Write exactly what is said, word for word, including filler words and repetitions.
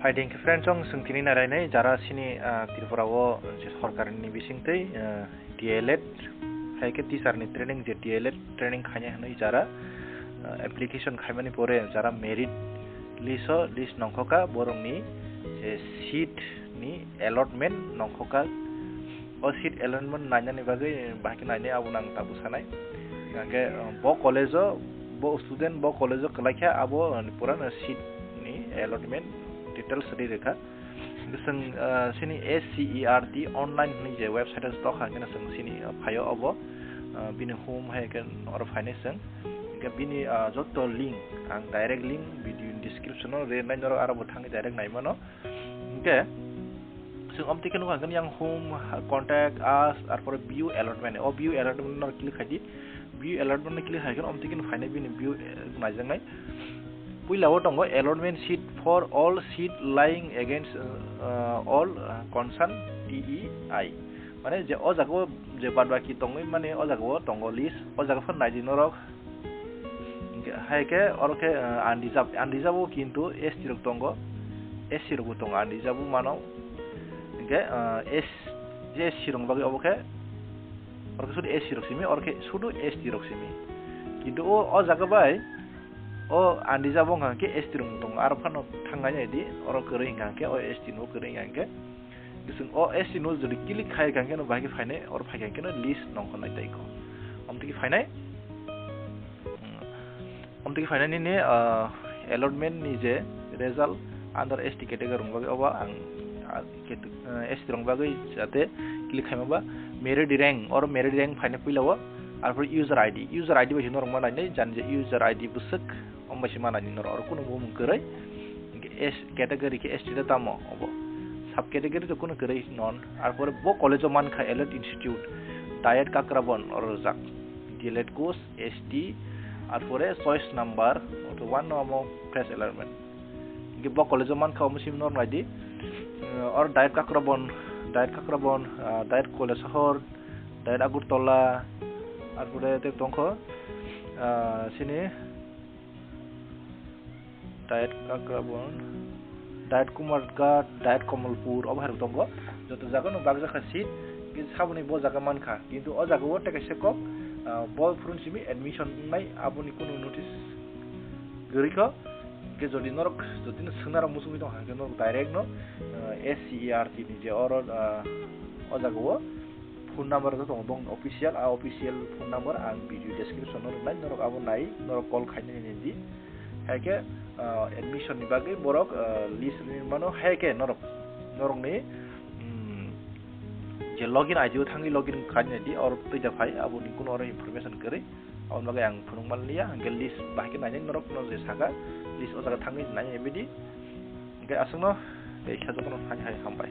Phaidi hwnkhe friends, chwng swng tini narainai jara chini, ah, Tripura o je sorkar ni bisingtwi, ah, D L Ed, hai khe teacher ni training, je D L Ed training khainai hwnwi jara, ah, application khaimani pore jara merit list o list nongkhoka, borokni je seat ni allotment nongkhoka. O seat allotment nainani bagwi bahai khe nainai, abo nang tabuk sanai. Hingkhe, uh, bo college o, bo student bo college o kwlai kha, abo, uh, purano seat ni allotment details ri rwkha. Hingkhe chwng, uh, chini S C E R T online hwnwi je website o tokha, hingkhe chwng chini, uh, phaio obo, uh, bini home hai khe oro phainai chwng. Hingkhe bini, uh, joto link, ang direct link video description o rinai, norok aro bo thangwi direct naimano. Hingkhe chwng omtwi khe nukha hwnkhe yang home, contact, us, arpore view allotment. O view allotment no click khai di. View allotment no click khai khe omtwi khe phainai bini view, eh, naijaknai. Puila o tongo allotment seat for all seat lying against, uh, all, uh, concern T E I. Mane je o jaga o je bad baki tongwi mane o jaga o tongo list. O jaga phano nai di norok. Hingkhe hai khe oro khe, uh, unreserved, unreserved o kintu S T rok tongo, S C rok bo tongo, unreserved o mano. Hingkhe, uh, S, je S C rok bagwi obo khe, oro khe sudu S C rok simi, oro khe sudu S T rok simi. Kintu o, o jaga bai o unreserved o wngkha khe S T rok tongo, aro phano thangnai nai di, oro kwrwi hwnkha khe o S T no kwrwi hwnkha khe. Bising o S T no jodi click khai kha khe no bahai khe phainai, oro phai kha khe no list nongkhornai tei ko. Omtwi khe phainai. Hmm. Omtwi khe phainai nini, ah, allotment ni je result under S T category rok bagwi obo ang, ah, ket-, ah, S T rok bagwi jate click khaima ba merit rank, oro merit rank phainai puila o, arpor user I D, user I D bai se norok ma nainai, jani je user I D bwswk, omo bai se ma nainai norok, oro kunu bumung kwrwi, hingkhe S category khe S T da tamo obo, sub category to kunu kwrwi non, arpore bo college o mankha Elite Institute, Diet Kakrabon oro rijak, D L Ed course, S T, arpore choice number, oto one no omo fresh allotment. Hingke bo college o mankha omo simi norok naidi. Eh, or Diet Kakrabon, Diet Kakrabon, ah, Diet Koilashahar, Diet Agartala, arpore tei tongkho, ah, sini Diet Kakrabon, Diet Kumarghat, Diet Kamalpur, obo hai rok tongo. Joto jaga no bakjakha seat, kintu saboni bo jaga mankha. Kintu o jaga o tei kaisa kok, ah, bo phurun simi admission wngnai, aboni kunu notice kwrwi kho. Hingke jodi norok, jodi no swngna rok muchungwi tongkha, hingke norok direct no, ah, S C E R T ni je oro, ah, o jaga o phone number rok tongo, bong official, a official phone number ang video description o rwnai, norok abo nai, norok call khainai nini di. Hai khe, ah, admission ni bagwi borok, ah, list rini mano, hai khe norok, norokni, mm, je login I D o thangwi login khainai di, oro twi da phai, aboni kuno oro information kwrwi. Aboni bagwi ang phunuk manliya, hingke list bahai khe nainai norok no je saka, list o jaga thangwi nainai bidi. Hingke aswkno, tei khe jotono hai hai hambai.